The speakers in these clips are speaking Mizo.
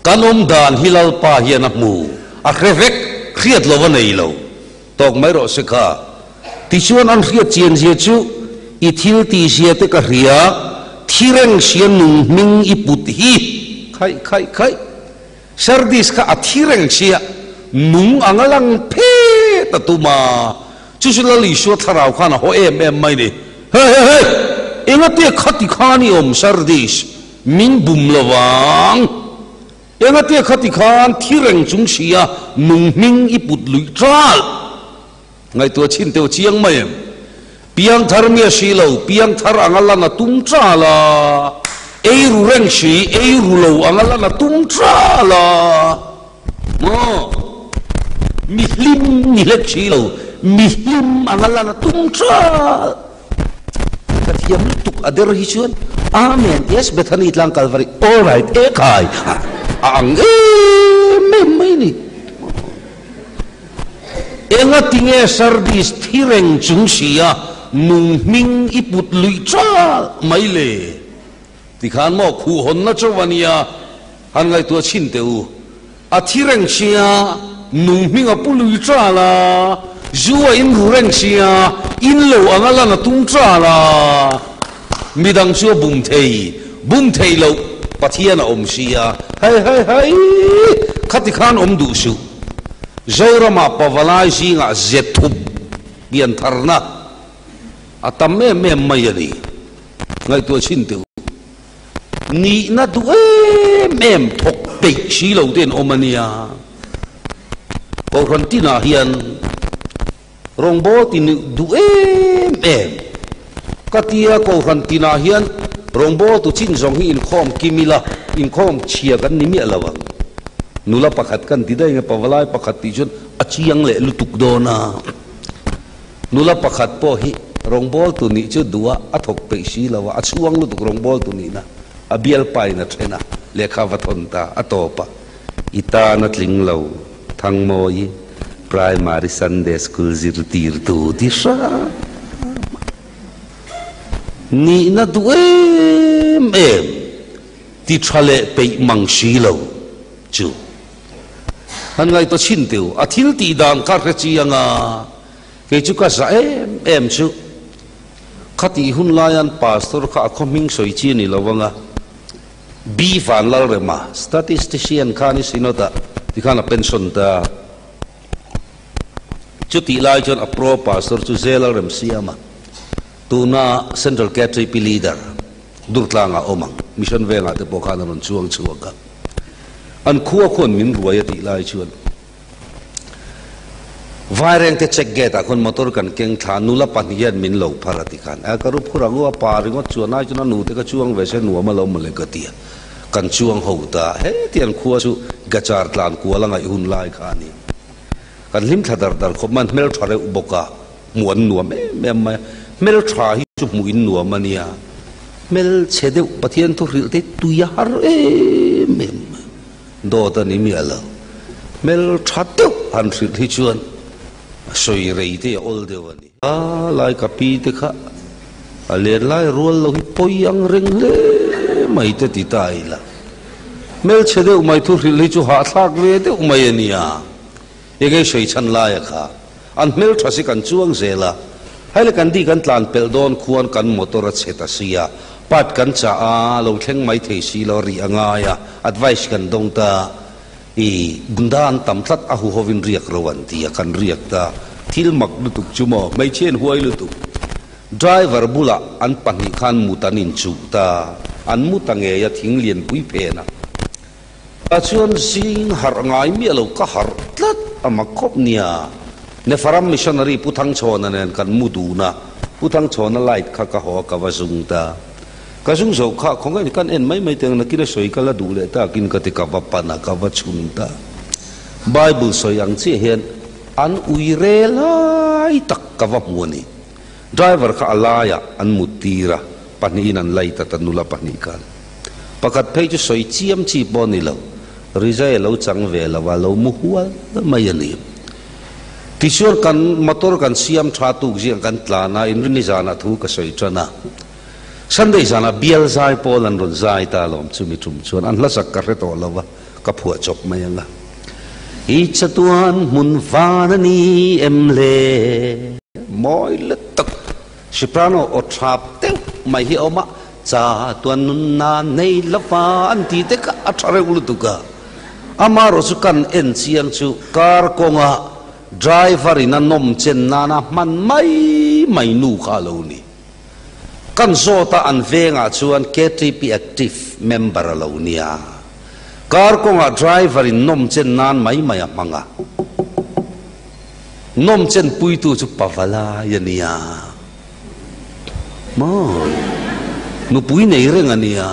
Kan awm dan hi Lalpa hian a hmu, a hre vek, hriat lo a nei lo. Tawk mai rawh se kha. Tichuan an hriat chian zia chu i thil tih zia te ka hria, thi reng sia nung hming i put hi. Khaih khaih khaih. Sardis kha a thi reng sia nung ang a lang phet a tum a, chu chu Lal Isua thlarau khan a haw em em mai ni. Hei hei hei! Engatia khati khan i awm Sardis? Min bum lo vang. Engatia khati khan thi reng chung sia nung hming i put luih ṭal. Ngaihtuah chhin teuh chiang mai em? Piangthar mi a si lo, piangthar anga lan a tum ṭal a, ei ru reng si, ei ru lo anga lan a tum ṭal a, maw? Mi hlim ni hlek si lo, mi hlim anga lan a tum ṭal. Ka thiam lutuk a der hi chuan Amen yes Bethany tlang Kalvari all right e khai a ang em em mai ni. Enga tinge Sardis thi reng chung sia nung hming i put luih ṭal mai le? Tikhan maw khuhhawnna chauh a nia han ngaihtuah chhin teh u. A thi reng sia, nung hming a pu lui ṭal a, zu a in ru reng sia, in lo ang a lan a tum ṭal a, midang chu a bum thei, bum thei loh Pathian a awm sia, hei hei hei, khati khan awm duh suh. Zoramah pavalai zingah ze thup piantharna a tam em em mai a ni. Ngaihtuah chhin teh u. Nihna duh em em thawk peih si lo te an awm a nia. Kohhran tinah hian rawngbâwl ti duh em em ka tia kohhran tinah hian rawngbâwl tu chin zawng hi inkhawm kim ila inkhawm chhia kan ni miah lo ang. Nula pakhat kan ti daih nge pavalai pakhat tih chuan a chiang leh lutuk dawn a. Nula pakhat pawh hi rawngbawltu nih chu duh a, a thawk peih si lo a, a chhuang lutuk rawngbawltu nihna a bialpain a then a, lehkha va thawn ta, a tawp a. I tan a tling lo, Thangmawi, Primary Sunday School zirtirtu ti hram a, nihna duh em em, ti tha leh peih mang si lo chu. Han ngaihtuah chhin teu, a thil tih dan kha hre chiang a, kei chu ka za em em chu. Khatih hun laian pastor kha a khaw hming sawi chi a ni lo vang a, B Vanlalrema, statistician kha ni synod ah tikhan a pension ta. Chutih lai chuan a pro pastor chu Zelalrem Siama, tuna Central KTP leader, Durtlangah awm ang, Mission Vengah te pawh khan a rawn chuang chhuak a. An khua khuan min ruai a tih lai chuan Vairengte check gate ah khuan motor kan keng thla, nula pahnih hian min lo phar a ti khan. A ka ru phur ang u, a pa ringawt chuan ai chuan a nute ka chuang ve se nuam alawm mawle ka ti a. Kan chuang ho ta, heti an khua chu gachar tlan kual a ngaih hun lai kha a ni. Kan hlim thla dar dar khawp mai, an hmeltha reuh bawk a. Hmuh an nuam em em mai a, hmeltha hi chu hmuh in nuam a nia, hmelchhe deuh Pathian thu hrilh te tui a har em em mai, dawt a ni miah lo, hmeltha deuh han hrilh hi chuan a sawi rei te a awl deuh a ni. A lai ka pi te kha a len lai rual lo hi pawi ang reng hle mai te ti ta ila, hmelchhe deuh mai thu hrilh hi chu hahthlak ve deuh mai a nia, enge sawi chhan laia kha. An hmeltha si kan chuang zel a, haile kan di kan tlan pelh dawn khuan kan motor a chhe ta si a, part kan chah a, lo thleng mai thei si lo rih a ngai a, advice kan dawng ta, i bunda an tam tlat a huhovin riak ro an ti a, kan riak ta, thil mak lutuk chu maw, hmeichhe in huai lutuk, driver bulah an pahnih khan mut an inchuh ta, an mu ta ngei a thing lianpui phen a. A chuan zing harh ngai miah lo ka harh tlat a mak khawp nia. Nefaram missionary Pu Thangchhawna nen kan mu dun a, Pu Thangchhawna light kha ka haw a ka va zung ta. Ka zung zo kha khawngaih kan en mai mai teng nakin a sawi ka la duh leh takin ka ti ka va pan a ka va chhun ta. Bible sawi ang chiah hian an ui re lai tak ka va hmu a ni. Driver kha a laiah an mut tir a, pahnihin an light a ta nula pahnih khan. Pakhat phei chu sawi chiam chi pawh a ni lo, Rizai a lo chang ve lo a, lo mu hual mai a ni. Tichuan kan motor kan siam tha tuk ziang kan tlan a, inrinni zanah thu ka sawi tan a. Sunday zanah bial zai pawl an rawn zai ta alawm chumi tum chuan an hlasak ka hre tawh lo a, Ka phuah chawp mai ang a. I chatuan hmun van a ni em le? Mawi lutuk. Soprano aw thap deuh mai hi a awm a, Chatuan nunna nei lova an ti te kha a tha reuh lutuk a. Amaherawh chu kan en chiang chu car kawnga driver in a nawm chen nana hman mai mai nu kha a lo ni. Kan zawta an vengah chuan KTP active member a lo nia. Car kawngah driver in nawm chen nan mai mai a hmang a. Nawm chen puitu chu Pavalai a nia. Maw? Nupui nei reng a nia.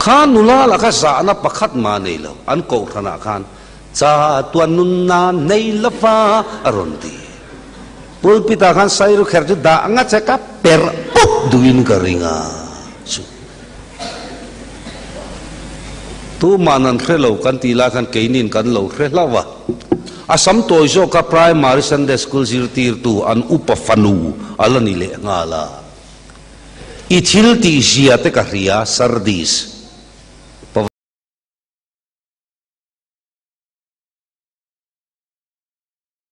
Kha nula lah kha zahna pakhat mah nei lo. An kohhranah khan Cha tuan nunna nei lova a rawn ti. Pulpit ah khan Sairu kher chu dah nga che ka per pup duhin ka ring a chu. Tuman an hre lo kan tih lai khan keinin kan lo hre hlauh a. A sam tawi zawk a Primary Sunday School zirtirtu an upa fanu a la ni leh nghal a. I thil tih zia te ka hria Sardis.